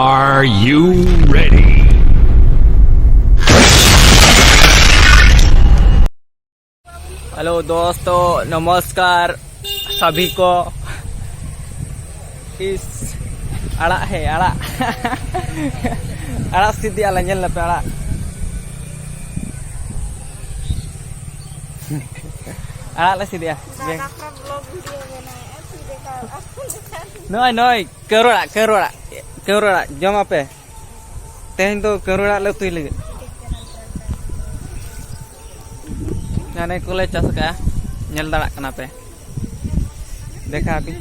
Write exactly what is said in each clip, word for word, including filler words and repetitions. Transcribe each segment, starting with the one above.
Are you ready? Hello दोस्तों, नमस्कार सभी को। इस ᱟᱲᱟᱜ ᱦᱮ ᱟᱲᱟᱜ ᱟᱲᱟᱜ ᱥᱤᱫᱤ ᱟᱞᱮ ᱧᱮᱞ ᱞᱮᱯᱮ ᱟᱲᱟᱜ ᱟᱲᱟᱜ ᱞᱮ ᱥᱤᱫᱤᱭᱟ᱾ ᱱᱚᱜᱼᱚᱭ ᱱᱚᱜᱼᱚᱭ ᱠᱟᱹᱨᱩᱲ ᱟᱲᱟᱜ ᱠᱟᱹᱨᱩᱲ ᱟᱲᱟᱜ ᱠᱟᱹᱨᱩᱲ ᱟᱲᱟᱜ ᱡᱚᱢ ᱟᱯᱮ᱾ ᱛᱮᱦᱮᱧ ᱫᱚ ᱠᱟᱹᱨᱩᱲ ᱟᱲᱟᱜ ᱞᱮ ᱩᱛᱩᱭ ᱞᱟᱹᱜᱤᱫ᱾ ᱦᱟᱱᱮ ᱠᱚᱞᱮ ᱪᱟᱥ ᱟᱠᱟᱫᱼᱟ, ᱧᱮᱞ ᱫᱟᱲᱮᱭᱟᱜ ᱠᱟᱱᱟ ᱯᱮ᱾ ᱫᱮᱠᱷᱟ ᱟᱯᱮ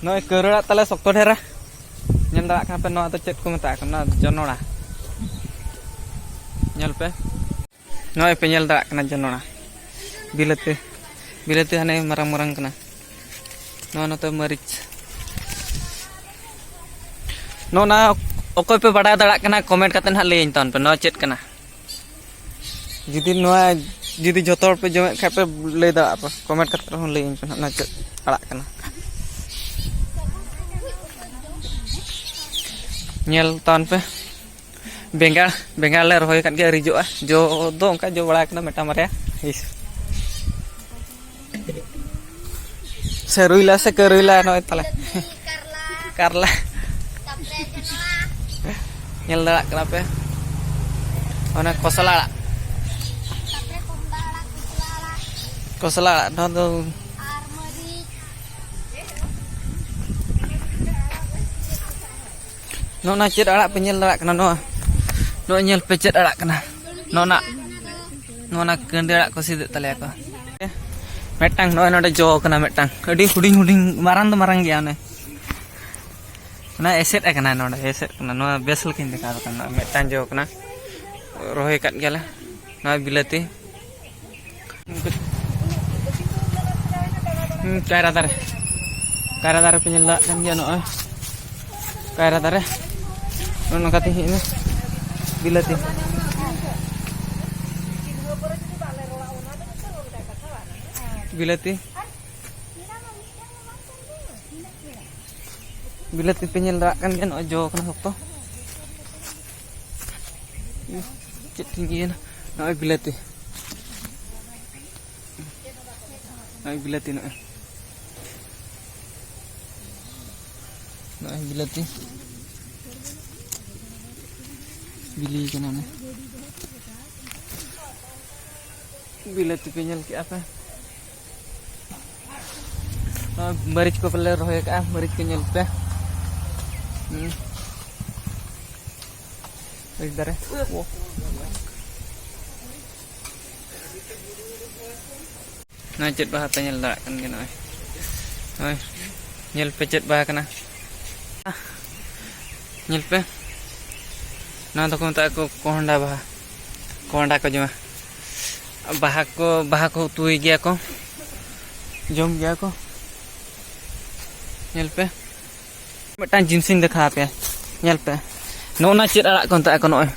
ᱱᱚᱜᱼᱚᱭ ᱠᱟᱹᱨᱩᱲ ᱟᱲᱟᱜ ᱛᱟᱞᱮ ᱥᱚᱠᱛᱚ ᱰᱷᱮᱨᱟ᱾ ᱧᱮᱞ ᱫᱟᱲᱮᱭᱟᱜ ᱠᱟᱱᱟ ᱯᱮ, ᱱᱚᱣᱟ ᱫᱚ ᱪᱮᱫ ᱠᱚ ᱢᱮᱛᱟᱜ ᱠᱟᱱᱟ? ᱡᱚᱱᱚᱲᱟ᱾ ᱧᱮᱞ ᱯᱮ, ᱱᱚᱜᱼᱚᱭ ᱯᱮ ᱧᱮᱞ ᱫᱟᱲᱮᱭᱟᱜ ᱠᱟᱱᱟ ᱡᱚᱱᱚᱲᱟ᱾ ᱵᱤᱞᱟᱹᱛᱤ, ᱵᱤᱞᱟᱹᱛᱤ ᱦᱟᱱᱮ ᱢᱟᱨᱟᱝ ᱢᱟᱨᱟᱝ ᱠᱟᱱᱟ᱾ ᱱᱚᱣᱟ ᱱᱚᱛᱮ ᱢᱟᱹᱨᱤᱪ᱾ ᱱᱚᱜᱼᱚ ᱱᱟ ᱚᱠᱚᱭ ᱯᱮ ᱵᱟᱰᱟᱭ ᱫᱟᱲᱮᱭᱟᱜ ᱠᱟᱱᱟ, ᱠᱚᱢᱮᱱᱴ ᱠᱟᱛᱮ ᱱᱟᱦᱟᱜ ᱞᱟᱹᱭᱟᱹᱧ ᱛᱟᱵᱚᱱ ᱯᱮ, ᱱᱚᱣᱟ ᱪᱮᱫ ᱠᱟᱱᱟ? ᱡᱩᱫᱤ ᱱᱚᱣᱟ, ᱡᱩᱫᱤ ᱡᱷᱚᱛᱚ ᱦᱚᱲ ᱯᱮ ᱡᱚᱢᱮᱫ ᱠᱷᱟᱡ ᱯᱮ ᱞᱟᱹᱭ ᱫᱟᱲᱮᱭᱟᱜᱼᱟ ᱯᱮ, ᱠᱚᱢᱮᱱᱴ ᱠᱟᱛᱮ ᱨᱮᱦᱚᱸ ᱞᱟᱹᱭᱟᱹᱧ ᱯᱮ ᱱᱟᱦᱟᱜ, ᱱᱚᱣᱟ ᱪᱮᱫ ᱟᱲᱟᱜ ᱠᱟᱱᱟ? ᱧᱮᱞ ᱛᱟᱵᱚᱱ ᱯᱮ, ᱵᱮᱸᱜᱟᱲ, ᱵᱮᱸᱜᱟᱲ ᱞᱮ ᱨᱚᱦᱚᱭ ᱟᱠᱟᱫ ᱜᱮᱭᱟ, ᱟᱹᱣᱨᱤ ᱡᱚᱜᱼᱟ᱾ ᱡᱚ ᱫᱚ ᱚᱱᱠᱟ ᱡᱚ ᱵᱟᱲᱟ ᱟᱠᱟᱱᱟ ᱢᱤᱫᱴᱟᱝ ᱵᱟᱨᱭᱟ᱾ ᱤᱥ᱾ ᱥᱮᱨᱩᱭᱞᱟ ᱥᱮ ᱠᱟᱹᱨᱩᱭᱞᱟ ᱱᱚᱜᱼᱚᱭ ᱛᱟᱞᱮ᱾ ᱠᱟᱨᱞᱟ᱾ ᱧᱮᱞ ᱫᱟᱲᱮᱭᱟᱜ ᱠᱟᱱᱟ ᱯᱮ᱾ ᱚᱱᱮ ᱠᱚᱥᱞᱟ ᱟᱲᱟᱜ᱾ ᱠᱚᱥᱞᱟ ᱟᱲᱟᱜ, ᱱᱚᱣᱟ ᱫᱚ ᱱᱚᱜᱼᱚ ᱱᱟ ᱪᱮᱫ ᱟᱲᱟᱜ ᱯᱮ ᱧᱮᱞ ᱫᱟᱲᱮᱭᱟᱜ ᱠᱟᱱᱟ? ᱱᱚᱣᱟ, ᱱᱚᱜᱼᱚᱭ ᱧᱮᱞ ᱯᱮ ᱪᱮᱫ ᱟᱲᱟᱜ ᱠᱟᱱᱟ᱾ ᱱᱚᱜᱼᱚ ᱱᱟ, ᱱᱚᱜᱼᱚ ᱱᱟ ᱠᱟᱹᱱᱫᱤ ᱟᱲᱟᱜ ᱠᱚ ᱥᱤᱫᱮᱫ ᱛᱟᱞᱮᱭᱟ ᱠᱚ᱾ ᱢᱤᱫᱴᱟᱝ ᱱᱚᱜᱼᱚᱭ ᱱᱚᱰᱮ ᱡᱚ ᱠᱟᱱᱟ, ᱢᱤᱫᱴᱟᱝ ᱟᱹᱰᱤ ᱦᱩᱰᱤᱧ ᱦᱩᱰᱤᱧ, ᱢᱟᱨᱟᱝ ᱫᱚ ᱢᱟᱨᱟᱝ ᱜᱮᱭᱟ᱾ ᱚᱱᱮ, ᱚᱱᱟ ᱮᱥᱮᱫ ᱟᱠᱟᱱᱟ, ᱱᱚᱰᱮ ᱮᱥᱮᱫ ᱠᱟᱱᱟ᱾ ᱱᱚᱣᱟ ᱵᱮᱥ ᱞᱮᱠᱟᱧ ᱫᱮᱠᱷᱟᱣ ᱠᱟᱱᱟ, ᱢᱤᱫᱴᱟᱝ ᱡᱚ ᱠᱟᱱᱟ, ᱨᱚᱦᱚᱭ ᱟᱠᱟᱫ ᱜᱮᱭᱟᱞᱮ᱾ ᱱᱚᱣᱟ ᱵᱤᱞᱟᱹᱛᱤ᱾ ᱦᱩᱸ, ᱠᱟᱭᱨᱟ ᱫᱟᱨᱮ, ᱠᱟᱭᱨᱟ ᱫᱟᱨᱮ ᱯᱮ ᱧᱮᱞ ᱫᱟᱲᱮᱭᱟᱜ ᱠᱟᱱ ᱜᱮᱭᱟ᱾ ᱱᱚᱜᱼᱚᱭ ᱠᱟᱭᱨᱟ ᱫᱟᱨᱮ, ᱱᱚᱜᱼᱚ ᱱᱚᱝᱠᱟ ᱛᱮ ᱦᱮᱡ ᱮᱱᱟ ᱵᱤᱞᱟᱹᱛᱤ, ᱵᱤᱞᱟᱹᱛᱤ᱾ ᱵᱤᱞᱟᱹᱛᱤ ᱯᱮ ᱧᱮᱞ ᱫᱟᱲᱮᱭᱟᱜ ᱠᱟᱱ ᱜᱮᱭᱟ, ᱱᱚᱜᱼᱚᱭ ᱡᱚ ᱠᱟᱱᱟ ᱥᱚᱠᱛᱚ᱾ ᱪᱮᱫ ᱴᱷᱤᱠ ᱤᱭᱟᱹᱭᱮᱱᱟ? ᱱᱚᱜᱼᱚᱭ ᱵᱤᱞᱟᱹᱛᱤ, ᱱᱚᱜᱼᱚᱭ ᱵᱤᱞᱟᱹᱛᱤ, ᱱᱚᱜᱼᱚᱭ, ᱱᱚᱜᱼᱚᱭ ᱵᱤᱞᱟᱹᱛᱤ ᱵᱤᱞᱤ ᱠᱟᱱᱟ ᱚᱱᱮ᱾ ᱵᱤᱞᱟᱹᱛᱤ ᱯᱮ ᱧᱮᱞ ᱠᱮᱜᱼᱟ ᱯᱮ᱾ ᱱᱚᱜᱼᱚᱭ ᱢᱟᱹᱨᱤᱪ ᱠᱚ ᱯᱮᱞᱮ ᱨᱚᱦᱚᱭ ᱠᱟᱜᱼᱟ, ᱢᱟᱹᱨᱤᱪ ᱠᱚ ᱧᱮᱞ ᱯᱮ᱾ ᱦᱩᱸ᱾ ᱢᱟᱹᱨᱤᱪ ᱫᱟᱨᱮ᱾ ᱳ᱾ ᱱᱚᱜᱼᱚᱭ ᱪᱮᱫ ᱵᱟᱦᱟ ᱯᱮ ᱧᱮᱞ ᱫᱟᱲᱮᱭᱟᱜ ᱠᱟᱱ ᱜᱮᱭᱟ, ᱱᱚᱜᱼᱚᱭ᱾ ᱱᱚᱜᱼᱚᱭ ᱧᱮᱞ ᱯᱮ ᱪᱮᱫ ᱵᱟᱦᱟ ᱠᱟᱱᱟ᱾ ᱧᱮᱞ ᱯᱮ᱾ ᱱᱚᱣᱟ ᱫᱚᱠᱚ ᱢᱮᱛᱟᱜᱼᱟ ᱠᱚ ᱠᱚᱦᱰᱟ ᱵᱟᱦᱟ᱾ ᱠᱚᱦᱰᱟ ᱠᱚ ᱡᱚᱢᱟ᱾ ᱵᱟᱦᱟ ᱠᱚ, ᱵᱟᱦᱟ ᱠᱚ ᱩᱛᱩᱭ ᱜᱮᱭᱟ ᱠᱚ, ᱡᱚᱢ ᱜᱮᱭᱟ ᱠᱚ᱾ ᱧᱮᱞ ᱯᱮ᱾ ᱢᱤᱫᱴᱟᱝ ᱡᱤᱱᱤᱥᱤᱧ ᱫᱮᱠᱷᱟᱣ ᱟᱯᱮᱭᱟ, ᱧᱮᱞ ᱯᱮ᱾ ᱱᱚᱜᱼᱚ ᱱᱟ ᱪᱮᱫ ᱟᱲᱟᱜ ᱠᱚ ᱢᱮᱛᱟᱜᱼᱟ ᱠᱚ? ᱱᱚᱜᱼᱚᱭ,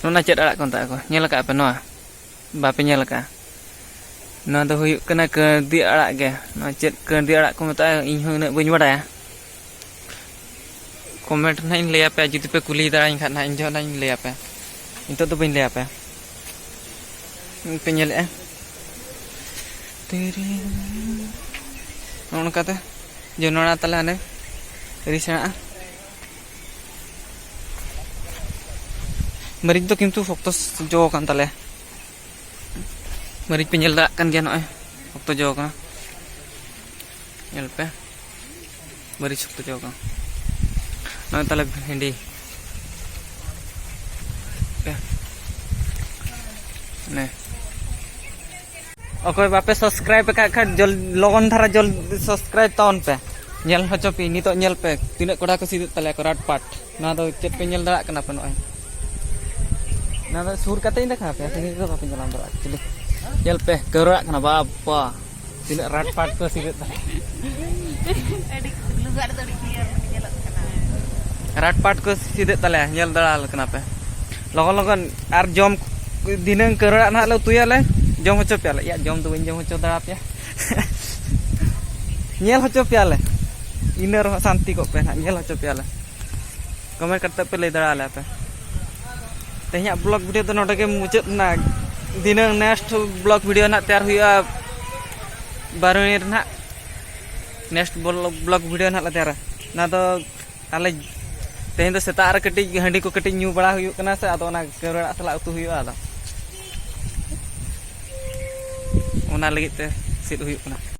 ᱱᱚᱜᱼᱚ ᱱᱟ ᱪᱮᱫ ᱟᱲᱟᱜ ᱠᱚ ᱢᱮᱛᱟᱜᱼᱟ ᱠᱚ? ᱧᱮᱞ ᱟᱠᱟᱫ ᱯᱮ ᱱᱚᱣᱟ? ᱵᱟᱯᱮ ᱧᱮᱞ ᱟᱠᱟᱫᱼᱟ? ᱱᱚᱣᱟ ᱫᱚ ᱦᱩᱭᱩᱜ ᱠᱟᱱᱟ ᱠᱟᱹᱨᱫᱤ ᱟᱲᱟᱜ ᱜᱮ᱾ ᱱᱚᱣᱟ ᱪᱮᱫ ᱠᱟᱹᱨᱫᱤ ᱟᱲᱟᱜ ᱠᱚ ᱢᱮᱛᱟᱜᱼᱟ, ᱤᱧ ᱦᱚᱸ ᱩᱱᱟᱹᱜ ᱵᱟᱹᱧ ᱵᱟᱰᱟᱭᱟ᱾ Comment ᱨᱮ ᱱᱟᱦᱟᱜ ᱤᱧ ᱞᱟᱹᱭ ᱟᱯᱮᱭᱟ, ᱡᱩᱫᱤ ᱯᱮ ᱠᱩᱞᱤ ᱫᱟᱲᱮᱭᱟᱹᱧ ᱠᱷᱟᱱ ᱱᱟᱦᱟᱜ, ᱤᱧ ᱡᱚᱦᱚᱜ ᱱᱟᱦᱟᱜ ᱤᱧ ᱞᱟᱹᱭ ᱟᱯᱮᱭᱟ᱾ ᱱᱤᱛᱚᱜ ᱫᱚ ᱵᱟᱹᱧ ᱞᱟᱹᱭ ᱟᱯᱮᱭᱟ᱾ ᱯᱮ ᱧᱮᱞᱮᱫᱼᱟ, ᱛᱤᱨᱤ-, ᱱᱚᱜᱼᱚ ᱱᱚᱝᱠᱟᱛᱮ ᱡᱚᱱᱚᱲᱟ ᱛᱟᱞᱮ ᱦᱟᱱᱮ ᱨᱤ ᱥᱮᱬᱟᱜᱼᱟ᱾ ᱢᱟᱹᱨᱤᱪ ᱫᱚ ᱠᱤᱱᱛᱩ ᱥᱚᱠᱛᱚ ᱡᱚ ᱟᱠᱟᱱ ᱛᱟᱞᱮᱭᱟ᱾ ᱢᱟᱹᱨᱤᱪ ᱯᱮ ᱧᱮᱞ ᱫᱟᱲᱮᱭᱟᱜ ᱠᱟᱱ ᱜᱮᱭᱟ, ᱱᱚᱜᱼᱚᱭ ᱥᱚᱠᱛᱚ ᱡᱚ ᱟᱠᱟᱱᱟ᱾ ᱧᱮᱞ ᱯᱮ, ᱢᱟᱹᱨᱤᱪ ᱥᱚᱠᱛᱚ ᱡᱚ ᱟᱠᱟᱱᱟ᱾ ᱱᱚᱜᱼᱚᱭ ᱛᱟᱞᱮ ᱵᱷᱮᱱᱰᱤ᱾ ᱯᱮ᱾ ᱱᱮ᱾ ᱚᱠᱚᱭ ᱵᱟᱯᱮ subscribe ᱟᱠᱟᱫ ᱠᱷᱟᱱ, ᱡᱚᱞ-, ᱞᱚᱜᱚᱱ ᱫᱷᱟᱨᱟ ᱡᱚᱞ-, subscribe ᱛᱟᱵᱚᱱ ᱯᱮ᱾ ᱧᱮᱞ ᱦᱚᱪᱚ ᱯᱮ, ᱱᱤᱛᱚᱜ ᱧᱮᱞ ᱯᱮ, ᱛᱤᱱᱟᱹᱜ ᱠᱚᱲᱟ ᱠᱚ ᱥᱤᱫᱮᱫ ᱛᱟᱞᱮᱭᱟ ᱠᱚ ᱨᱟᱴ ᱯᱟᱴ᱾ ᱱᱚᱣᱟ ᱫᱚ ᱪᱮᱫ ᱯᱮ ᱧᱮᱞ ᱫᱟᱲᱮᱭᱟᱜ ᱠᱟᱱᱟ ᱯᱮ? ᱱᱚᱜᱼᱚᱭ ᱱᱚᱣᱟ ᱫᱚ ᱥᱩᱨ ᱠᱟᱛᱮ ᱤᱧ ᱫᱮᱠᱷᱟᱣ ᱯᱮᱭᱟ, ᱥᱟᱺᱜᱤᱧ ᱨᱮᱫᱚ ᱵᱟᱯᱮ ᱧᱮᱞ ᱧᱟᱢ ᱫᱟᱲᱮᱭᱟᱜᱼᱟ᱾ Actually, ᱧᱮᱞ ᱯᱮ, ᱠᱟᱹᱣᱨᱟᱜ ᱠᱟᱱᱟ, ᱵᱟᱯ᱾ ᱯᱟ, ᱛᱤᱱᱟᱹᱜ ᱨᱟᱴ ᱯᱟᱴ ᱠᱚ ᱥᱤᱫᱮᱫ ᱛᱟᱞᱮ᱾ ᱟᱹᱰᱤ, ᱞᱩᱜᱟᱜ ᱨᱮᱫᱚ ᱟᱹᱰᱤ clear ᱧᱮᱞᱚᱜ ᱠᱟᱱᱟ᱾ ᱨᱟᱴ ᱯᱟᱴ ᱠᱚ ᱥᱤᱫᱮᱫ ᱛᱟᱞᱮᱭᱟ, ᱧᱮᱞ ᱫᱟᱲᱟ ᱟᱞᱮ ᱠᱟᱱᱟ ᱯᱮ᱾ ᱞᱚᱜᱚᱱ ᱞᱚᱜᱚᱱ ᱟᱨ ᱡᱚᱢ, ᱫᱷᱤᱱᱟᱹᱝ ᱠᱟᱹᱨᱟᱹᱲᱟᱜ ᱱᱟᱦᱟᱜ ᱞᱮ ᱩᱛᱩᱭᱟᱞᱮ, ᱡᱚᱢ ᱦᱚᱪᱚ ᱯᱮᱭᱟᱞᱮ᱾ ᱤᱭᱟ, ᱡᱚᱢ ᱫᱚ ᱵᱟᱹᱧ ᱡᱚᱢ ᱦᱚᱪᱚ ᱫᱟᱲᱟ ᱯᱮᱭᱟ᱾ ᱧᱮᱞ ᱦᱚᱪᱚ ᱯᱮᱭᱟᱞᱮ᱾ ᱤᱱᱟᱹ ᱨᱮᱦᱚᱸ ᱥᱟᱱᱛᱤ ᱠᱚᱜ ᱯᱮ ᱱᱟᱦᱟᱜ, ᱧᱮᱞ ᱦᱚᱪᱚ ᱯᱮᱭᱟᱞᱮ᱾ ᱠᱚᱢᱮᱱᱴ ᱠᱟᱛᱮ ᱯᱮ ᱞᱟᱹᱭ ᱫᱟᱲᱮᱭᱟᱞᱮᱭᱟ ᱯᱮ᱾ ᱛᱮᱦᱮᱧᱟᱜ ᱵᱞᱚᱜ ᱵᱷᱤᱰᱤᱭᱳ ᱫᱚ ᱱᱚᱰᱮ ᱜᱮ ᱢᱩᱪᱟᱹᱫ ᱮᱱᱟ᱾ ᱫᱷᱤᱱᱟᱹᱝ ᱱᱮᱠᱥᱴ ᱵᱞᱚᱜ ᱵᱷᱤᱰᱤᱭᱳ ᱱᱟᱦᱟᱜ ᱛᱮᱭᱟᱨ ᱦᱩᱭᱩᱜᱼᱟ ᱵᱟᱨᱩᱱᱤ ᱨᱮ ᱱᱟᱦᱟᱜ᱾ ᱱᱮᱠᱥᱴ ᱵᱞᱚᱜ ᱵᱷᱤᱰᱤᱭᱳ ᱱᱟᱦᱟᱜ ᱞᱮ ᱛᱮᱭᱟᱨᱟ᱾ ᱚᱱᱟ ᱫᱚ ᱟᱞᱮ ᱛᱮᱦᱮᱧ ᱫᱚ ᱥᱮᱛᱟᱜ ᱨᱮ ᱠᱟᱹᱴᱤᱡ ᱦᱟᱺᱰᱤ ᱠᱚ ᱠᱟᱹᱴᱤᱡ ᱧᱩ ᱵᱟᱲᱟ ᱦᱩᱭᱩᱜ ᱠᱟᱱᱟ ᱥᱮ, ᱟᱫᱚ ᱚᱱᱟ ᱠᱟᱹᱨᱟᱹᱲ ᱟᱲᱟᱜ ᱥᱟᱞᱟᱜ ᱩᱛᱩ ᱦᱩᱭᱩᱜᱼᱟ᱾ ᱟᱫᱚ ᱚᱱᱟ ᱞᱟᱹᱜᱤᱫ ᱛᱮ ᱥᱤᱫ ᱦᱩᱭᱩᱜ ᱠᱟᱱᱟ᱾